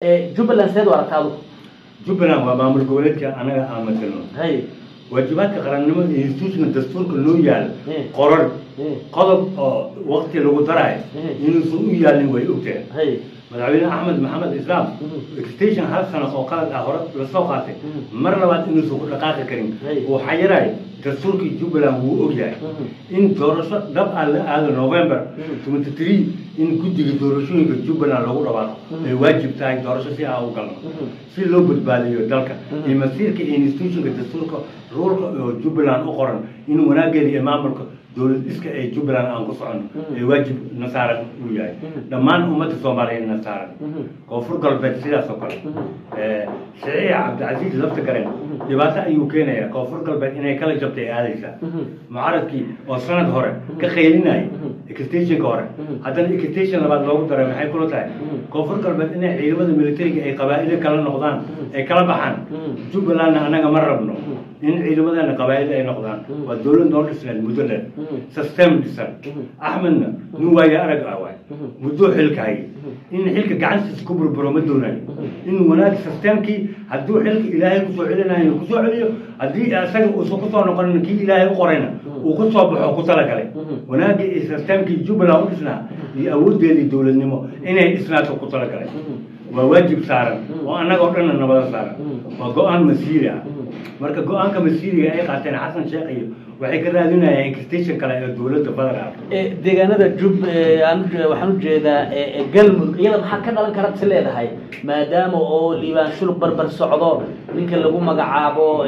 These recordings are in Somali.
Jubbaland seed u aragtaa adigu? Jubbaland waa maamul goboleedka anaga aan matalno. Waajibaadka qarannimo iyo institutionka dastuurka loo yaal qoran qodob oo waqti lagu daraayo inuusan u yaalin way ogtahay. Madaxweyne Axmed Maxamed Islaam extension hal sano oo qalad ah hore lasoo qaatay, mar labaad inuusan ku dhaqaaqi karin uu xayirayo dastuurkii Jubbaland wuu ogyahay. In doorasho dhab ah la aado November 23, in guddiga doorashooyinka Jubbaland lagu dhawaaqo ay waajib tahay, doorasho si aan u galno si loo badbaadiyo dalka iyo masiirka iyo institutionka dastuurka ruulka oo Jubbaland u qoran, in wanaageeda iyo maamulka dowlad iska ee Jubbaland aan ku soconno ee waajib na saaran uu yahay, dhammaan ummadda Soomaaliyeed na saaran. Koonfur Galbeed sidaas oo kale, Saxiix Cabdicasiis lafta gareen dhibaato ayuu keenayaa. Koonfur Galbeed inay kala jabtay ay aadaysaa. Mucaaradkii oo sanad hore ka qaylinayay extensionka hore, haddana extension labaad loogu daray, maxay kula tahay? Koonfur Galbeed inay ciidamada militariga ay qabaa'ilo kala noqdaan, ay kala baxaan. Jubbalandna annaga ma rabno in ciidamadana qabaa'il ay noqdaan. Waa dowlad noo dhisneed muddo dheer, system dhisan. Axmedna nin waayo arag ah waay, muddoo xilka hayay, in xilka gacantiisa ku burburo ma doonayo. In wanaag systemkii hadduu xilka Ilaahay kusoo celinayo kusoo celiyo, haddii isaga uusan kusoo noqonin, kii Ilaahay u qorayna uu kusoo baxo ku talagalay. Wanaagii iyo systemkii Jubbaland u dhisnaa iyo awooddeedii dowladnimo inay dhisnaato ku talagalay waa waajib saaran oo annagoo dhanna nabada saaran. Waa go-aan masiiri ah. Marka go-aanka masiiriga ay qaateen Xasan Sheekh iyo waxay ka raadinayaan extension kale ee dowladda federaalka. Deegaanada Jub waxaan ujeedaa Galmudug, iyada maxaa ka dhalan kara si leedahay, maadaama oo Liibaan Shulug barbar socdo ninka lagu magacaabo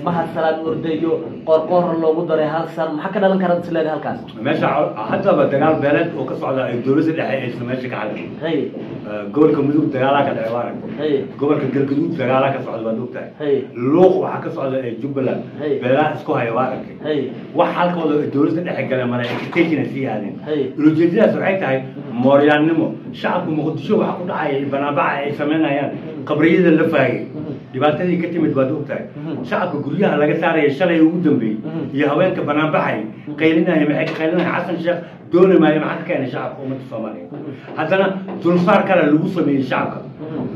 Mahad Salaad ordayo, Qorqoor loogu daray hal san, maxaa ka dhalan kara si leedahay halkaas? Meesha haddaba dagaal beeleed oo ka socda ay dowladda dhexe aysan meesha ka xalin. Gobolka Mudug dagaalaa ka dhacay, waa aragtay. Gobolka Galgaduud dagaalaa ka socda, waad ogtahay. Luuq waxaa ka socda ee Jubbaland beelaha isku haya, waa aragtay. Wax halkooda ay dowladda dhexe galeen male, extension ay sii aadeen. Ujeedadaas waxay tahay mooryaannimo. Shacabka Muqdisho waxa ku dhacaya, banaanbaxa ay samaynayaan, qabriyada la faagay, dhibaatadii ka timid waad ogtahay. Shacabka guryaha laga saaraya shalay ugu dambeeyey iyo haweenka banaanbaxay qaylinaya, maxay ka qaylinaya? Xasan Sheekh dooni maayo. Maxaa ka keenay shacabka ummadda Soomaaliyeed? Haddana dulsaar kale lagu sameeyey shacabka.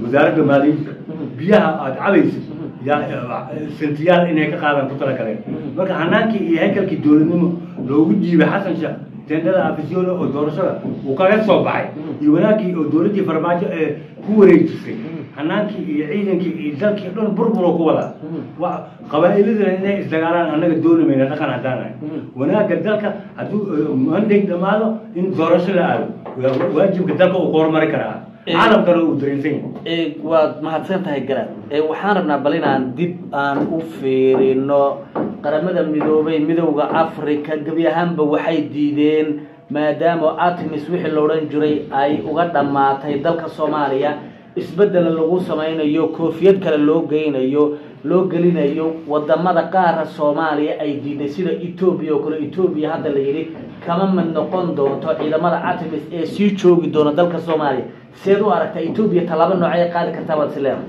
Wasaaradda maaliyadda biyaha aada cabaysid yaa sentiyaal inay ka qaadaan ku talagaleen. Marka hanaankii iyo haykalkii dowladnimo loogu dhiibay Xasan Sheekh tendhada Afisyola oo doorashada uu kaga soo baxay iyo wanaaggii oo dowladdii Farmaajo ee ku wareejisay, hanaankii iyo ciidankii iyo dalkii dhan burburoo ku wadaa. Wa qabaa'iladana inay isdagaalaan annaga dooni mayna dhaqan haddaanahay. Wanaagga dalka hadduu mandate dhammaado in doorasho la aado waa waajibka dalka uu ku horumari karaa, caalamkana uu dareensan yahay. Waad mahadsan tahay Garaad. Waxaan rabnaa bal inaan dib aan u fiirino Qaramada Midoobay, Midowda Africa gebi ahaanba waxay diideen, maadaama ATMIS wixii la odhan jiray ay uga dhammaatay dalka Soomaaliya, isbeddela lagu sameynayo, koofiyad kale loo geynayo, loo gelinayo wadamada qaara Soomaaliya ay diiday sida Etoobiya oo kale. Etoobiya hadda la yidhi kama mid noqon doonto ciidamada ATMIS ee sii joogi doona dalka Soomaaliya. Seed u aragtaa Etoobiya tallaabo noocay qaadi kartaa baad is leedahay?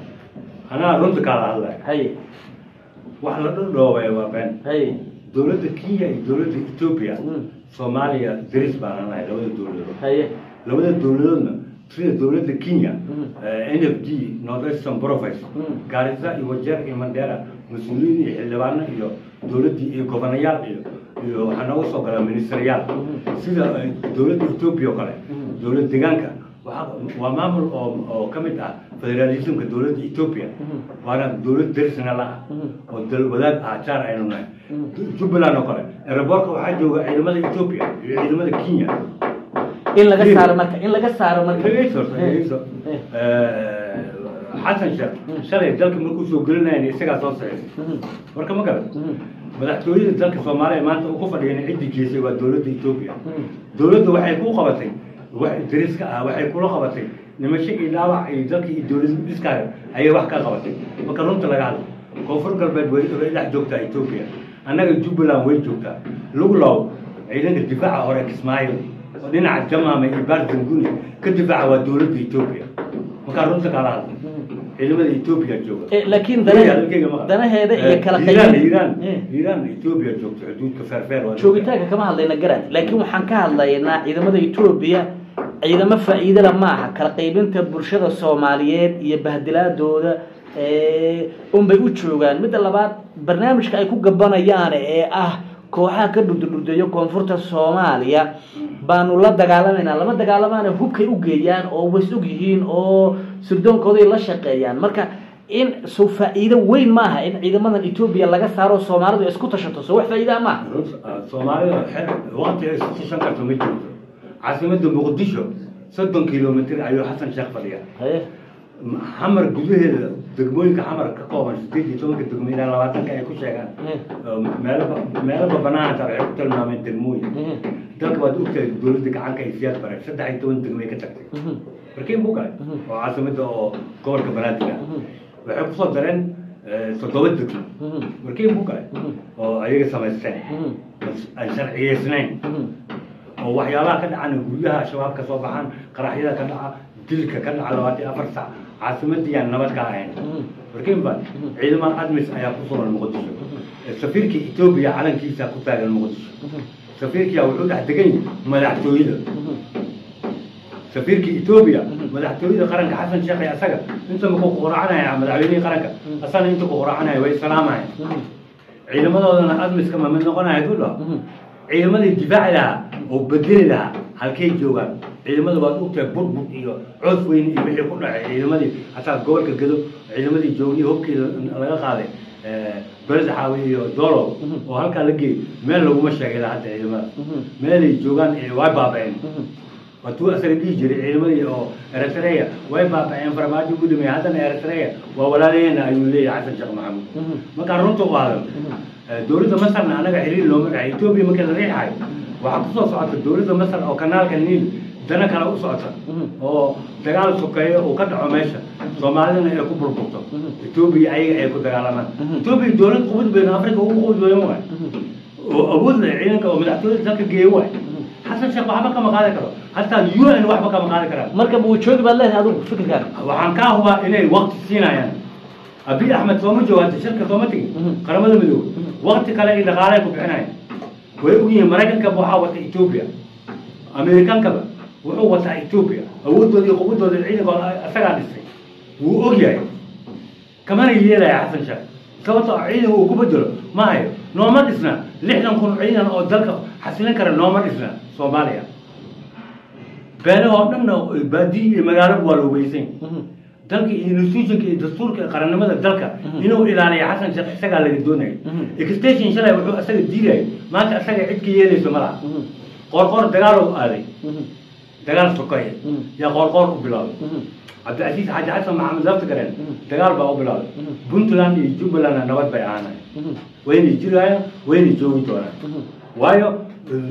Anaa runta kaala hadlaya. Wax la dhudhoobay waa been. Dowladda Kenya iyo dowladda Etoobiya, Soomaaliya deris baan nahay labada dowladood. Labada dowladoodna sida dowladda Kenya, NFD, North Eastern Province, Gaarisa iyo Wajeer iyo Mandera, mas-uuliyiin iyo xildhibaano iyo dowladdii iyo gobonayaal iyo waxaa nooga soo galaa ministeriyaal. Sida dowladda Etoobiya oo kale, dowlad deegaanka waa maamul oo ka mid ah federalismka dowladda Etoobiya, waana dowlad derisna la ah oo dal wadaag ah, jaar aynu nahay. Jubbaland oo kale airportka waxaa jooga ciidamada Etoobiya iyo ciidamada Kenya. In laga saaro marka, in laga saaro marka. Dhegeyso, dhegeyso. Xasan Sheekh shalay dalka markuu soo gelinayana isagaa soo saxiixay. Marka ma garan madaxtooyada dalka Soomaaliya maanta uu ku fadhiyana ciddii geysay waa dowladda Etoobiya. Dowladda waxay ku qabatay wax dariska ah, waxay kula qabatay nimasho iyo dhaawac iyo dalka iyo dowlad dhiskaaga ayay wax ka qabatay. Marka runta laga hadlo, Koonfur Galbeed way dhex joogtaa Etoobiya, annaga Jubbaland way joogtaa. Luglow ciidanka difaaca hore Kismaayo oo dhinaca Jamaama iyo Barzanguni ka difaaca waa dowladda Etoobiya. Markaa runta kaala hadlo, ciidamada Etoobiya jooga. Laakiin Hadalkayga maqal. danaheeda iyo kala Iiraan qaybin Iiraan Iiraan Etoobiya joogto xuduudka feerfeer waa Joogitaanka kama hadlayna Garaad, laakiin waxaan ka hadlaynaa ciidamada Etoobiya. Ciidamo faa'iidala maaha, kala qaybinta bulshada Soomaaliyeed iyo bahdilaadooda unbay u joogaan. Midda labaad, barnaamijka ay ku gabanayaan ee ah kooxaha ka dhurdurdurdeeyo koonfurta Soomaaliya baanu la dagaalamaynaa, lama dagaalamaana, hubkay u geeyaan oo ways og yihiin oo sirdoonkooday la shaqeeyaan. Marka in soo faa'iido weyn maaha in ciidamadan Etoobiya laga saaro, Soomaalidu isku tashato, soo wax faa'iidaa maaha? Soomaalida waqti ay isku tashan karto ma jirto. Caasimadda Muqdisho 30 kilomitr ayuu Xasan Sheekh fadhiyaa. Xamar gudaheeda degmooyinka Xamar ka kooban 18-ka degmo ilaa 20-ka ay ku sheegaan, meelaba banaanta waxay ku tilmaameen degmooyin. Dalka waad ogtahay, dowladda gacanka ay Siyaad Baray 13 degmo ay ka tagtay. Markiin buu galay oo caasimadda oo gobolka Banaadir ah waxay kusoo dareen 7 degmo. Markiin buu galay oo ayaga samaysteen aan sharciyeysnayn oo waxyaabaha ka dhacan, guryaha Shabaab ka soo baxaan, qaraxyada ka dhaca, dilka ka dhaca 24 sac, caasimadii aan nabad ka ahayn. Markiinba ciidamada ADMIS ayaa ku sugan Muqdisho. Safiirka Etoobiya calankiisa ku taagan Muqdisho. Safiirkiya wuxuu dhex degan yahay madaxtooyada. Safiirka Etoobiya madaxtooyada qaranka, Xasan Sheekh asaga inta ma ku quracanaya madaxweynihii qaranka, asana inta ku quracanaya, way salaamaya. Ciidamadoodana ADMISka ma mid noqonaya haduu dhaho? Ciidamadii difaaci lahaa oo bedeli lahaa halkay joogaan? Ciidamada waad ogtahay, Burbur iyo Coos Weyne iyo wixii ku dhacay ciidamadii, hataa gobolka Gedo ciidamadii joogay, hubkii laga qaaday Beled Xaawi iyo Doolow oo halkaa la geeyey, meel laguma sheegay ilaa hadda ciidamada meelay joogaan. Way baaba'een. Waatuu asaga dhihi jiray ciidamadii oo Eritrea way baaba'een, Farmaajo ugu dhameeyay. Haddana Eritrea waa walaalaheena ayuu leeyahay Xasan Sheekh Maxamuud. Markaa runta u hadal, dowladda Masarna anaga xiriir looma dhexay. Etoobiya markii la riixayo waxaa kusoo socota dowladda Masar oo kanaalka Niil dana kale u socota oo dagaal sokeeyo uu ka dhaco meesha, Soomaalidana ay ku burburto, Etoobiya ayaga ay ku dagaalamaan. Etoobiya dowlad quwad weyn, Afrika ugu quwad weyn waay, oo awood leh, ciidanka oo madaxtooyada dalka geeyo waay. Xasan Sheekh waxba kama qaadi karo, hataa UN waxba kama qaadi karaan. Marka ma joogi baad leedahay adigu fikirkaaga? Waxaan kaa hubaa inay waqti siinayaan. Abiy Axmed sooma joogo hadda, shirka sooma tegin Qaramada Midoobey. Waqti kale ay dhaqaalay ku bixinayan way ogyihiin. Maraykanka waxaa wata Etoobiya, Amerikaankaba wuxuu wataa Etoobiya, awoodooda iyo quwadooda ciidankooda asagaa dhisay, wuu og yahay, kamana yeelaya Xasan Sheekh, sababtoo ah ciidan uu ku bedelo ma hayo. Nooma dhisna 60,000 ciidan oo dalka xasilin kara, nooma dhisna Soomaaliya. Beelahoo dhanna baadiyi iyo magaalaba waa la weysan. Dalka iyo institutionka iyo dastuurka qarannimada dalka inuu ilaaliyo Xasan Sheekh isagaa laga doonaya. Extension shalay wuxuu asaga diidayay, maanta asaga cid ka yeelayso ma laha. Qoorqoor dagaal aaday, dagaal sokeeye yaa Qoorqoor u bilaabay. Cabdicasiis Xaaji Xasan Maxamed lafta gareen dagaal baa u bilaabay. Puntland iyo Jubbalandna nabad bay ahaanay, wayna jirayaan, wayna joogi doonaan, waayo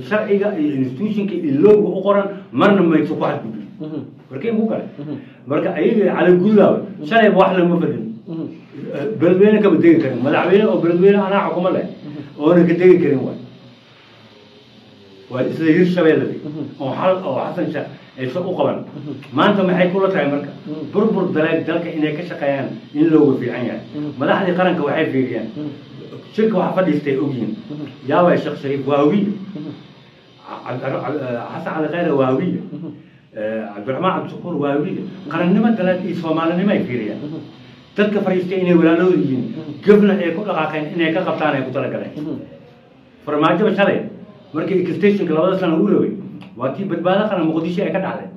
sharciga iyo institutionka iyo looga u qoran marna mayso ku xadgudbin. Markay ku kale marka ayaga Cali Gudlaawe shalayba wax lama fadhin, Beledweyne kama degi karin. Madaxweyne oo Beledweyne anaa xukumo leh oona ka degi karin waay. Waa isla Hirshabeelladi oo xal oo Xasan Sheekh aysan u qaban. Maanta maxay kula tahay? Marka burbur daleed dalka inay ka shaqeeyaan in looga fiican yahay. Madaxdii qaranka waxay fiiriyaan shirka waxa fadhiistay ogyihiin. Yaabay, Sheekh Shariif waa Hawiye, Xasan Cali Khayre waa Hawiye, Cabdiraxmaan Cabdishakuur waa Hawiye. Qarannimo daleed iyo Soomaalinimo ay fiiriyaan. Dadka fadhiistay inay walaalooda yihiin, gefna ay ku dhaqaaqeen inay ka qabtaan ay ku talagaleen. Farmaajoba shalay markii extensionka 2da sano uu rabay waa tii Badbaado Qaran Muqdisho ay ka dhacday.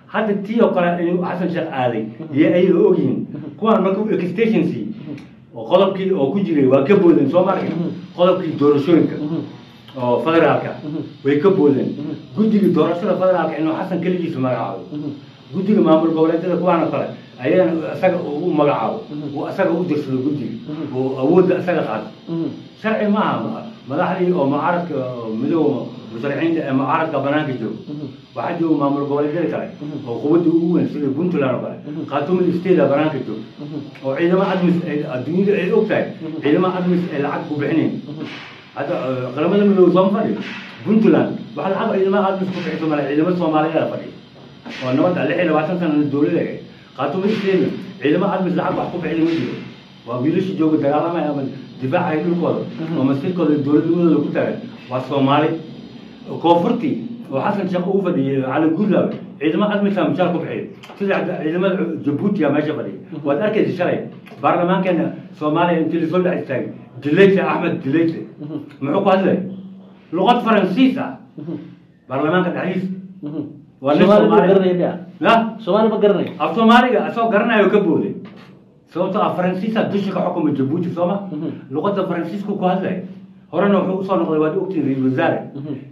Hadda tii oo kale inuu Xasan Sheekh aaday iyo ayaga ogyihiin kuwaan. Marka uu extension siiyey oo qodobkii oo ku jiray waa ka boodeen, soo marka qodobkii doorashooyinka oo federaalka way ka boodeen. Guddiga doorashada federaalka inuu Xasan keligiisa magacaabo, guddiga maamul goboleedyada kuwaan oo kale ayagana isaga uu u magacaabo, uu asaga u dirsado guddiga, uu awoodda isaga qaato, sharci ma aha. Madaxdii oo mucaaradka midooda musharaxiinta ee mucaaradka banaanka jooga, waxaa jooga maamul goboleedyada kale oo quwadda ugu weyn sida Puntland oo kale, Khaatumo State banaanka jooga oo ciidamo ADMIS adduunyada ay og tahay, ciidamo ADMIS ay lacag ku bixinayn. Hadda Qaramada Midoobe sooma fadhiyo Puntland, waxa lacag ciidamada ADMIS ku bixiso male. Ciidamo Soomaaliyeed fadhiyo oo nabadda 26 sana dowladda ay Khaatumo State, ciidamo ADMIS lacag wax ku bixin ma jiro. Waa wiilasha jooga dagaalamaya ama difaacaya dhulkooda oo masiirkooda dowladnimadooda ku taagan, waa Soomaali. Koonfurtii oo Xasan Sheekh ugu fadhiyey Cali Guudlaawe Ciidamada ATMIS mushaar ku bixiya, sida ciidamada Jabuuti meesha fadhiya. Waad arkaysa shalay baarlamaankeena Soomaaliya intii lasoo dhex istaagay Dileyte, Axmed Dileyte, muxuu ku hadlay? Luqad Faransiis ah baarlamaanka dhexdiisa. Waa nin Soomaali ma Soomaali. Garanaya miya? Ya? Soomaali ma garanayo. Af Soomaaliga asagoo garanayo ka booday, sababtoo ah Faransiisa dusha ka xukuma Jabuuti, sooma? Luqadda Faransiisku ku hadlay. Horena wuxuu usoo noqday, waad ogtiin, ra-iisul wasaare.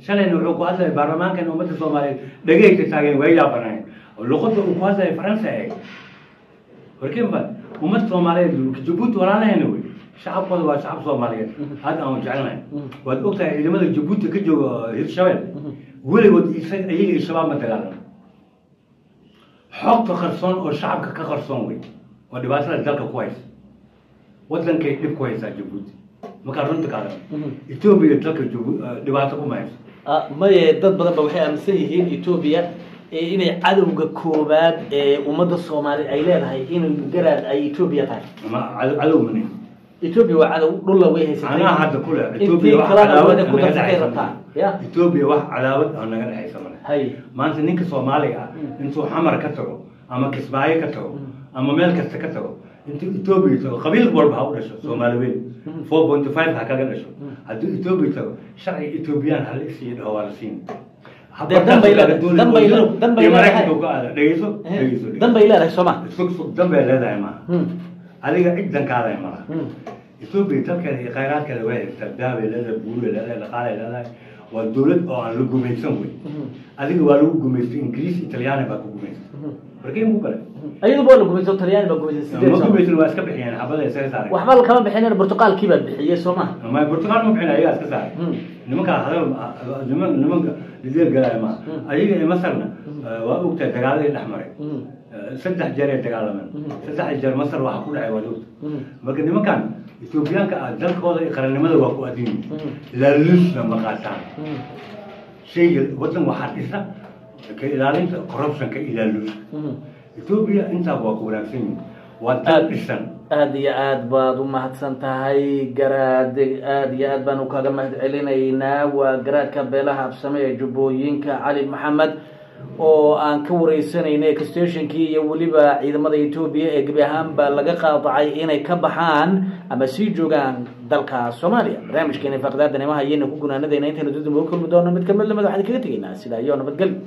Shalayna wuxuu ku hadlay baarlamaankan ummadda Soomaaliyeed dhegeysa taageen, way yaabanayeen luqadda uu ku hadlaya Faransa ahayd. Warkiin ba ummad Soomaaliyeed Jabuuti walaalahayna wey, shacabkooda waa shacab Soomaaliyeed, aad aan jecelnahay. Waad ogtahay ciidamada Jabuuti ka jooga Hirshabelle weligood iyaga iyo Shabaab ma dagaalamo. Xogta qarsoon oo shacabka ka qarsoon wey oo dhibaatada dalka ku haysa, wadankay dhib ku haysaa Jabuuti. Markaa runta ka hadal, Etoobiya dalka dhibaato kuma hayso. Maye, dad badan ba waxay aaminsan yihiin Etoobiya inay cadowga koowaad ee ummadda Soomaali ay leedahay, inay garaad ay Etoobiya tahay. Ama cadow mani? Etoobiya waa cadow, dhulla way haysatay. Anaa hadda kule intii Etoobiya wax kalena cadaawad wada ku oo naga darsatay dhexaysa rabtaa male. Ya. Etoobiya wax cadaawad oo naga dhexaysa male. Hay. Maanta ninka Soomaaliga ah intuu Xamar ka tago ama Kismaayo ka tago ama meel kasta ka tago, intuu Etoobiya tago, qabiil walba ha u dhasho, Soomaali weyn 4.5 ha kaga dhasho, hadduu Etoobiya tago sharciga Etoobiyaan hala isiiyo dhaho, waa la siin. Dee dan bay leedahay, dan bay Iyo leedahay. Maraykanka ku aada. Dhegeyso, dhegeyso. Dan bay leedahay, soo ma? Sug, sug, dan bay leedahay maaha. Adiga cid dankaaday malaha. Etoobiya dalkeeda iyo khayraadkeeda way haystaa, dahabay leedahay, buuray leedahay, dhaqaalay leedahay. Waa dowlad oo aan la gumaysan wey. Adiga waa lagu gumaystay, Ingiriis, Italyaani baa ku gumaystay. Warkeen ku kale. Ayaduba waa la gumaysto, Talyaani baa gumaystay 8 Ma sano. gumaysan, waa iska bixiyeen, xabada isaga saaray. Waxba kama bixinin, Burtuqaalkii baa bixiyey, soo ma? Ma Burtuqaal ma bixin, ayagaa iska saaray. Nimankaa hadal nimanka lideer galaya maaha. Ayaga iyo Masarna waa ogtahay dagaaladii dhex maray. Saddex jeer ay dagaalameen, saddex jeer Masar waxa ku dhacay waad ogta. Marka nimankan Etoobiyaanka ah dalkooda iyo qarannimada waa ku adin, laaluusna ma qaataan. Shayga waddan waxaa dhisa ka ilaalinta corruptionka iyo laaluuska. Etoobiya intaa waa ku wanaagsan yihin, waa dal dhisan. Aada iyo aad baad u mahadsan tahay, garaad. Aada iyo aad baanu kaga mahad celinaynaa. Waa garaadka beelaha Absame ee Jubbooyinka, Cali Maxamed, oo aan ka wareysanaynay stationkii iyo weliba ciidamada Etoobiya ee gebi ahaanba laga qaadacay inay ka baxaan ama sii joogaan dalka Soomaaliya. Barnaamijkeena faaqidaada nimaha ayayna ku gunaanadayna. Intaynu dib ugu kulmi doono mid kamid lamid, waxaan kaga tegaynaa sidaa iyo nabadgelyo.